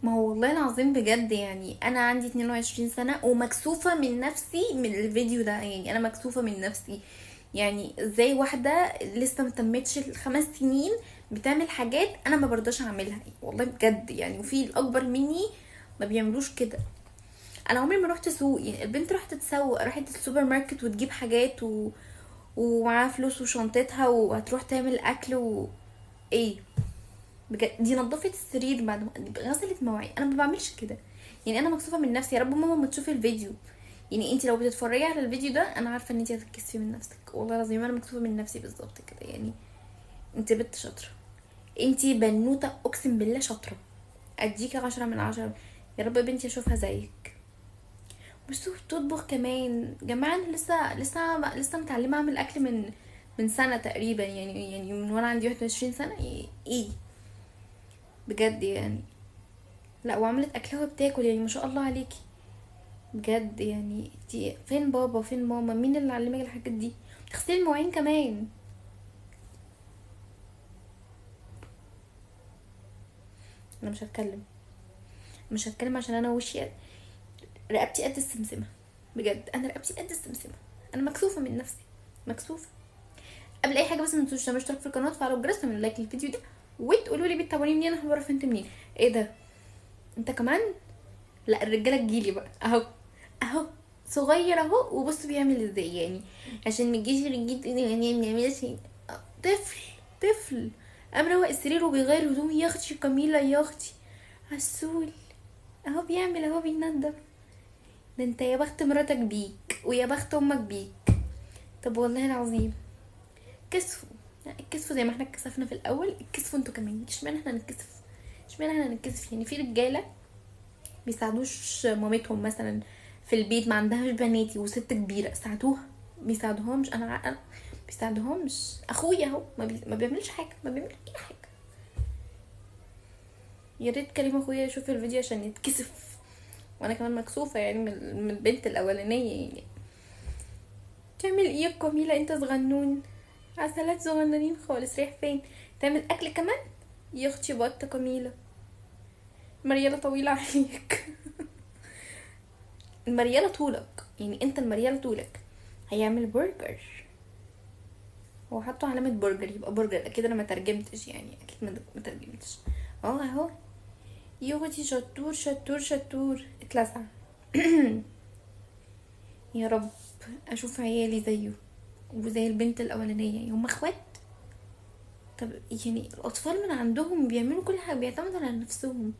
ما هو والله العظيم بجد يعني انا عندي 22 سنة ومكسوفة من نفسي من الفيديو ده. يعني انا مكسوفة من نفسي، يعني ازاي واحدة لسه ما تمتش ال5 سنين بتعمل حاجات انا ما برضاش اعملها والله بجد يعني. وفي الاكبر مني ما بيعملوش كده. انا عمري ما روحت سوق، يعني البنت راحت تتسوق، راحت السوبر ماركت وتجيب حاجات ومعاها فلوس وشنطتها وهتروح تعمل اكل ايه بجد. دي نظفت السرير بعد ما غسلت مواعين. انا ما بعملش كده يعني، انا مكسوفه من نفسي. يا رب ماما ما تشوف الفيديو. يعني انت لو بتتفرجي على الفيديو ده انا عارفه ان انت هتتكسفي من نفسك والله العظيم. انا مكسوفه من نفسي بالظبط كده. يعني انت بنت شاطرة، انت بنوته اقسم بالله شاطرة، اديكي 10 من 10. يا رب بنتي اشوفها زيك. بصوا بتطبخ كمان جماعة. انا لسه متعلمة اعمل اكل من سنة تقريبا، يعني من وانا عندي 21 سنة. ايه بجد يعني. لا وعملت اكلها وبتاكل، يعني ما شاء الله عليكي بجد. يعني انتي فين بابا فين ماما؟ مين اللي علمك الحاجات دي؟ بتغسلي المواعين كمان. انا مش هتكلم، مش هتكلم عشان انا وشي رقبتي قد السمسمه بجد. انا رقبتي قد السمسمه، انا مكسوفه من نفسي، مكسوفه. قبل اي حاجة بس ما تنسوش تعملوا اشتراك في القناة وتفعلوا الجرس وتعملوا لايك للفيديو ده وتقولوا لي بتتابعوني منين، انا هعرف انتوا منين. ايه ده انت كمان؟ لا الرجالة تجيلي بقى اهو، اهو صغير اهو وبصوا بيعمل ازاي، يعني عشان ما تجيش رجيت يعني ما بيعملش. طفل طفل قام روق السرير وبيغير هدومه. يا اختي كميلة يا اختي عسول اهو بيعمل اهو بينضف. ده انت يا بخت مراتك بيك ويا بخت امك بيك. طب والله العظيم كسفوا، اتكسفوا زي ما احنا اتكسفنا في الاول، اتكسفوا انتوا كمان. اشمعنى احنا نتكسف؟ اشمعنى احنا نتكسف؟ يعني في رجاله بيساعدوش مامتهم مثلا في البيت، ما عندهاش بناتي وست كبيرة ساعدوها، بيساعدوهمش. انا عقل بيساعدوهمش. اخويا اهو ما بيعملش حاجة، ما بيعملش اي حاجة. يا ريت كريم اخويا يشوف الفيديو عشان يتكسف، وانا كمان مكسوفه يعني من البنت الاولانية. يعني تعمل ايه يا كميلة انت صغنون؟ عسلات صغننين خالص. رايح فين؟ تعمل اكل كمان يا اختي؟ بط كميلة مريالة طويلة عليك. المريالة طولك، يعني انت المريالة طولك. هيعمل برجر، هو حطوا علامة برجر يبقى برجر اكيد. انا ما ترجمتش يعني، اكيد ما ترجمتش. اهو يا اختي شطور شطور شطور. اتلسع. يا رب اشوف عيالي زيه وزي البنت الاولانية، يعني هم اخوات. طب يعني الاطفال من عندهم بيعملوا كل حاجة، بيعتمدوا على نفسهم.